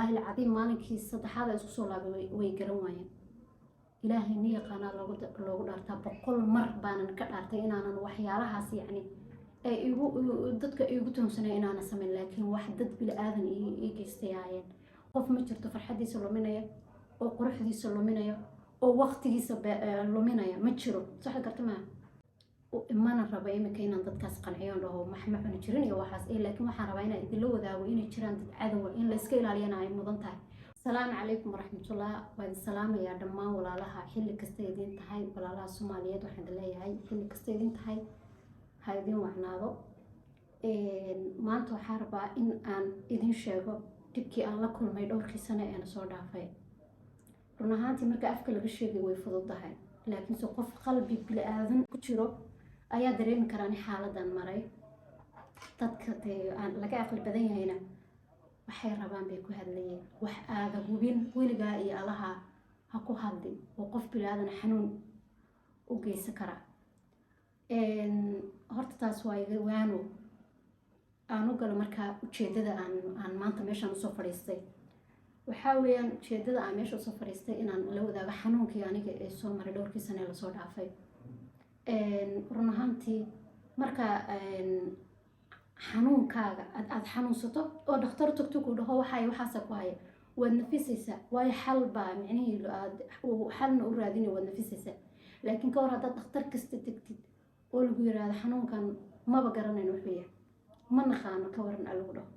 Wallaahi alcadiim, maalinkii saddexaad ay isku soo laabay way garan waayeen. Ilaahay ni yaqaanaa loogu dhaartaa, 100 mar baanan ka dhaartay inaanan waxyaalahaas, yacni, ay igu dadka igu tuhunsanay inaanan samayn, laakiin wax dad bili aadan ii geystay ahaayeen. Qof ma jirto farxadiisa luminaya oo quruxdiisa luminaya oo waqtigiisa luminaya, ma jiro. Sax garta maa? Mana rabo iminka inaan dadkaas qanciyo, dhaho max ma cuni jirin iyo waxaas, laakiin waxaan rabaa inaan idinla wadaago inay jiraan dad cadowa, in la iska ilaaliyana ay mudan tahay. Asalaamu calaykum waraxmatullah. Waa idin salaamayaa dhammaan walaalaha, xilli kasta idin tahay. Walaalaha Soomaaliyeed waxaan idin leeyahay, xilli kasta idin tahay ha idin wacnaado. Maanta waxaan rabaa in aan idin sheego dhibkii aan la kulmay dhowrkii sano ee na soo dhaafay. Run ahaantii, marka afka laga sheegay way fududahay, laakiinse qof qalbi bili-aadan ku jiro ayaa dareemi karaa ni xaaladan maray. Dadka dee aan laga aqli badan yahayna waxay rabaan bay ku hadlayeen. Wax aada hubin weligaa iyo alaha ha ku hadlin, oo qof bili-aadan xanuun u geysan karaa. Horta taas waa iga waano aan u galo. Markaa ujeedada aan maanta meeshaan usoo fadhiistay waxaa weeyaan, ujeedada aan meesha usoo fadhiistay, inaan la wadaago xanuunkii aniga ee soo maray dhowrkii sane ee lasoo dhaafay. Run ahaantii, marka xanuunkaaga aad xanuunsato oo dhakhtar tagto, ku dhaho waxay waxaasa ku haya, waad nafisaysaa, waayo xal baa micnihii aad xalna u raadinay, waad nafisaysaa. Laakiin ka hor haddaad dhakhtar kasta tagtid oo lagu yiraahdo xanuunkan maba garanayn wuxuu yahay, ma naqaano, ka waran a lagu dhaho,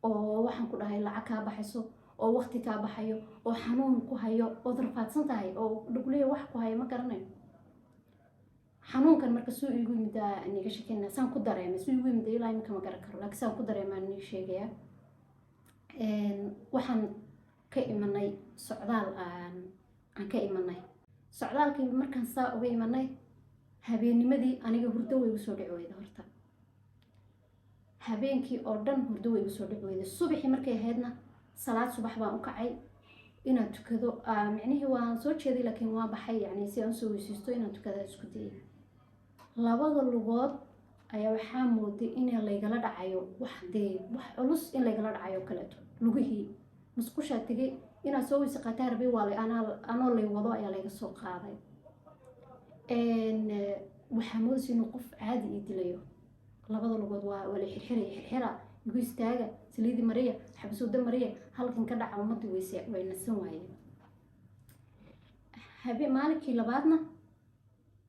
oo waxaan ku dhahay lacag kaa baxayso oo waqti kaa baxayo oo xanuun ku hayo ood rafaadsan tahay oo laguleeya wax ku hayo ma garanayo. Xanuunkan marka suu igu yimid niga sheekeyna, saan ku dareemay suu igu yimid ilaa iminka ma garan karo, laakiin saan ku dareemaa niga sheegaya. Waxaan ka imanay socdaal, aan ka imanay socdaalkii. Markaan saa uga imanay, habeennimadii aniga hurdo way igu soo dhici weyda. Horta habeenkii oo dhan hurdo way igu soo dhici weyda. Subaxii markay ahaydna salaad subax baan u kacay inaan tukado. Micnihii waan soo jeeday, laakiin waan baxay, yani si aan usoo weysiisto inaan tukada isku dayay. Labada lugood ayaa waxaa mooday in laygala dhacayo, wax dee wax culus in laygala dhacayo kaleeto. Lugihii musqushaa tegay inaad soo weyse qaataa rabay, waa anoo lay wado ayaa layga soo qaaday. Waxaa moodaysa inuu qof caadi ii dilayo. Labada lugood waa la xirxiraya, xirxira, igu istaaga, saliidi mariya, xabasuuda mariya, halkan ka dhaca. Ummadii weyse way nasan waayeen. Maalinkii labaadna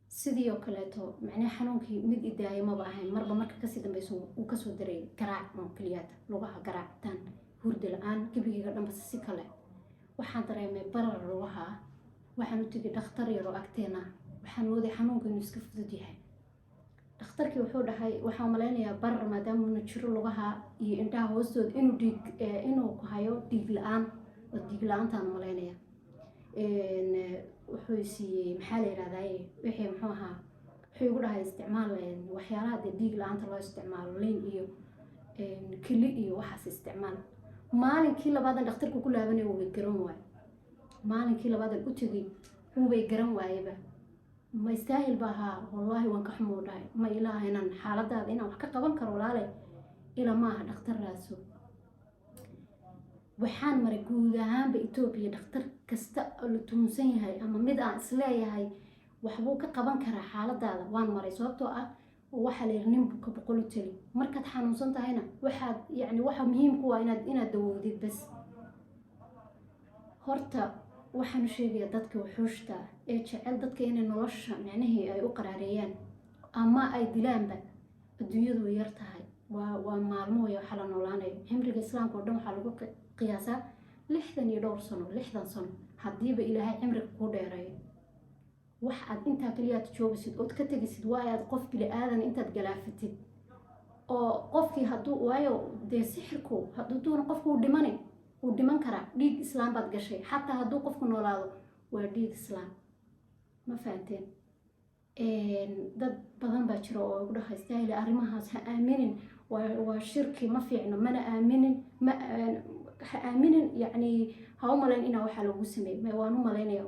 sidii oo kaleeto, macnaha xanuunkii mid idaayo maba ahayn. Marba marka kasii dambeyso uu kasoo daray, garaac oo keliyaata, lugaha garaacitaan, hurdi la-aan, gebigeyga dhanba si kale. Waxaan dareemay barar lugaha. Waxaan u tegay dhakhtar yar oo agteena. Waxaan mooday xanuunka inuu iska fudud yahay. Dhakhtarkii wuxuu dhahay, waxaan malaynayaa barar maadaama jiro lugaha iyo indhaha hoostooda, inuu dhiig inuu ku hayo, dhiig la-aan oo dhiig la-aantaan malaynaya. Wuxuu siiyey, maxaa la yirahdaa, wixii muxuu ahaa, wuxuu igu dhahay isticmaal waxyaalaha dee dhiig la-aanta loo isticmaalo, liin iyo keli iyo waxaas isticmaal. Maalinkii labaadan dhakhtarku ku laabanay wubay garan waaye. Maalinkii labaadan u tegay wuubay garan waayeba. Ma istaahil ba ahaa? Wallaahi waan ka xumuu dhahay, ma ilaaha inaan xaaladaada inaan wax ka qaban karo, walaale ila maaha, dhakhtar raadso. Waxaan maray guud ahaanba Etoobiya dhakhtar kasta oo la tuhunsan yahay ama mid aan isleeyahay waxbuu ka qaban karaa xaaladaada, waan maray. Sababtoo ah waxaa la yidhi nin buka 100 u teli. Markaad xanuunsan tahayna waxaad, yacni, waxa muhiim ku ah inaad dawoodid bas. Horta waxaan u sheegayaa dadka wuxuushta ee jecel dadka inay nolosha micnihii ay u qaraareeyaan ama ay dilaanba. Adduunyadu way yar tahay, waa maalmo way waxa la noolaanayo. Cimriga Islaamka oo dhan waxaa lagu qiyaasaa 60 iyo dhowr sano, 60 sano haddiiba Ilaahay cimriga kuu dheereeyo. Wax aad intaa kaliyaad joogaysid ood ka tegaysid, waayo aad qof bili aadan intaad galaafatid oo qofkii hadduu waayo dee sixirku haduuna qofku uu dhimani, wuu dhiman karaa. Dhiig Islaam baad gashay. Xataa hadduu qofku noolaado waa dhiig Islaam. Ma fahanteen? Dad badan baa jira oo igu dhaha, istaahili, arrimahaas ha aaminin, waa shirki, ma fiicno. Mana aaminin, ma ha aaminin, yacni ha u malayn inaa waxaa lagu sameeyey. Waan u malaynaya.